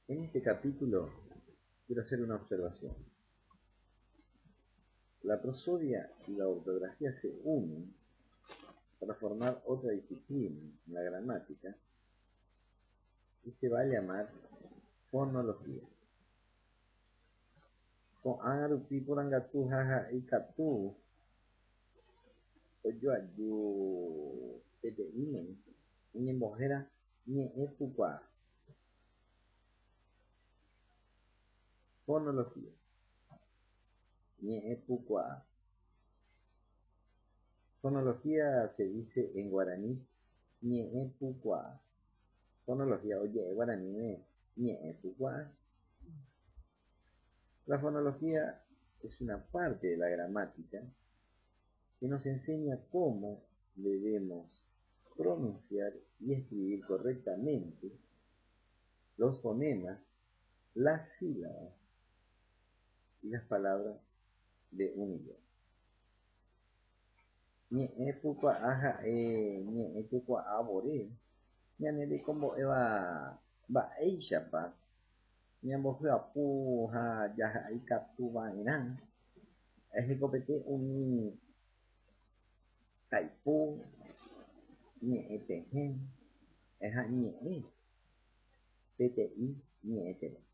En este capítulo quiero hacer una observación. La prosodia y la ortografía se unen para formar otra disciplina en la gramática y se va a llamar fonología. Ko'ág̃a rupi porangatu ha ha'e ikatu ojoaju peteĩme oñembohéra ñe'ẽpukuaa. Fonología. Ñe'ẽpukuaa. Fonología se dice en guaraní ñe'ẽpukuaa. Fonología oje'e guaraníme ñe'ẽpukuaa. La fonología es una parte de la gramática que nos enseña cómo debemos pronunciar y escribir correctamente los fonemas, las sílabas y las palabras de un idioma. Ñe'ẽ pukuaa ha'e ñe'ẽ jekuaa vore ñane rekombo'éva mba'éichapa ñambohyapu ha jahaikatu va'erã hekopete umi taipu, ñe'ẽ pehẽ ha ñe'ẽ peteĩ ñe'ẽteve.